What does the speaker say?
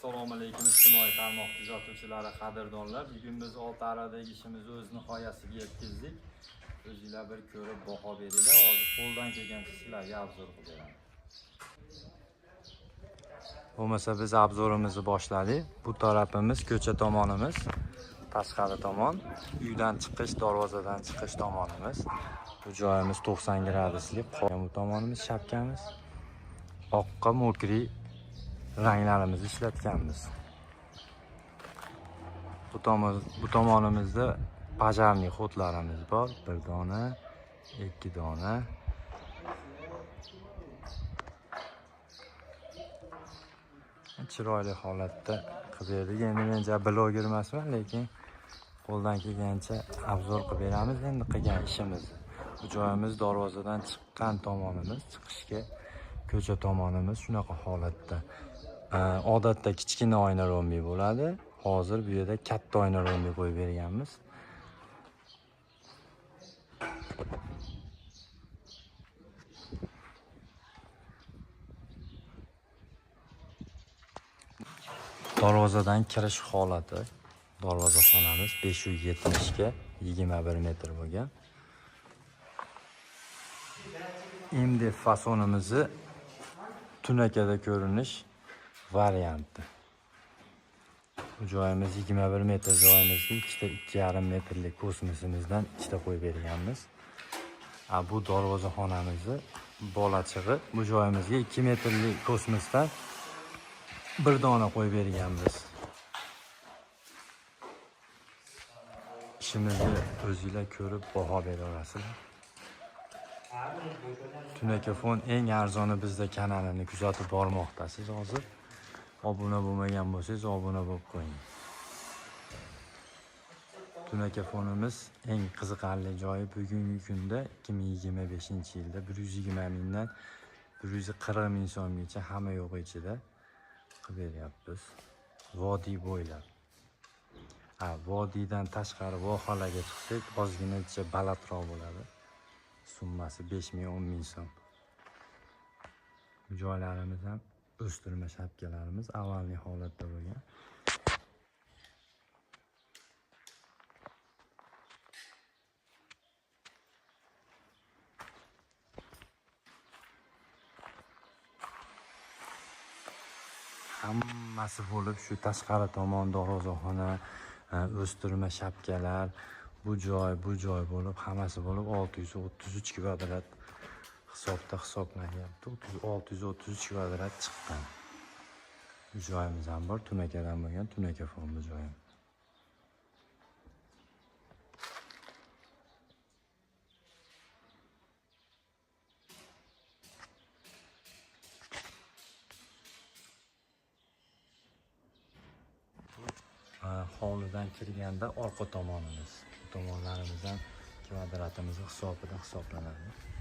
Assalomu alaykum ijtimoiy tarmoq kuzatuvchilari, qadrdonlar. Bugun biz Oltiaridagi ishimizni o'z nihoyasiga yetkazdik. O'zinglar bir ko'rib baho beringlar. Hozir qo'ldan kelgancha sizlarga obzor qilib beraman. Bo'lmasa biz obzorimizni boshladik. Bu tarafimiz ko'cha tomonimiz, tashqari tomon, uydan chiqish, darvozadan chiqish tomonimiz. Bu joyimiz 90 graduslik. Bu tomonimiz shapkamiz. Oqqa mokri ranglarimizni ishlatganmiz. Bu tomonimizda pajarniy xodlarimiz bor. Bir dona, ikki dona. Chiroyli holatda qilib berdik. Endi men ja bloger emasman, lekin qo'ldan kelgancha obzor qilib beramiz endi qilgan ishimizni. Bu joyimiz darvozadan chiqqan tomonimiz, chiqishga ko'cha tomonimiz shunaqa holatda. Odatda kichkina oyna rombi bo'ladi. Hozir bu yerda katta oyna rombi qo'yib berganmiz. Darvozadan kirish holati. Darvozaxonamiz 570 ga 21 metr bo'lgan. MDF fasonimizni tunakada ko'rinish varianti. Bu joyimiz 21 metr joyimizga ikkita 2,5 metrlik kosmosimizdan ikkita qo'yib berganmiz. Bu darvozaxonamizni bolachig'i, bu joyimizga 2 metrlik kosmosdan bir dona qo'yib berganmiz. İshimizni o'zinglar ko'rib baho bera olasizlar. Tunaka fon eng arzoni bizda kanalini kuzatib bormoqdasiz hozir. Obuna bo'lmagan bo'lsangiz obuna bo'lib qo'ying. Tunaka fonimiz eng qiziqarli joyi bugungi kunda 2025-yilda 120 mingdan 140 ming so'mgacha hamma yo'q ichida qilib beryapmiz. Vodiy bo'ylab. Vodiydan tashqari vohalarga chiqsak ozginacha balandroq bo'ladi. Summasi 5 ming 10 ming so'm. Bu joylarimiz ham o'stirma shapkalarimiz avvalgi holatda bo'lgan. Hammasi bo'lib shu tashqari tomon darvozaxona, o'stirma shapkalar, bu joy, bu joy bo'lib, hammasi bo'lib 633 kvadrat hisobda hisoblanyapti. 633 kvadrat chiqqan. Bu joyimiz ham bor, tunakadan bo'lgan, tunaka fon bu joyim. Hovlidan kirganda orqa tomonimiz, bu tomonlarimiz ham kvadratimiz hisobida hisoblanadi.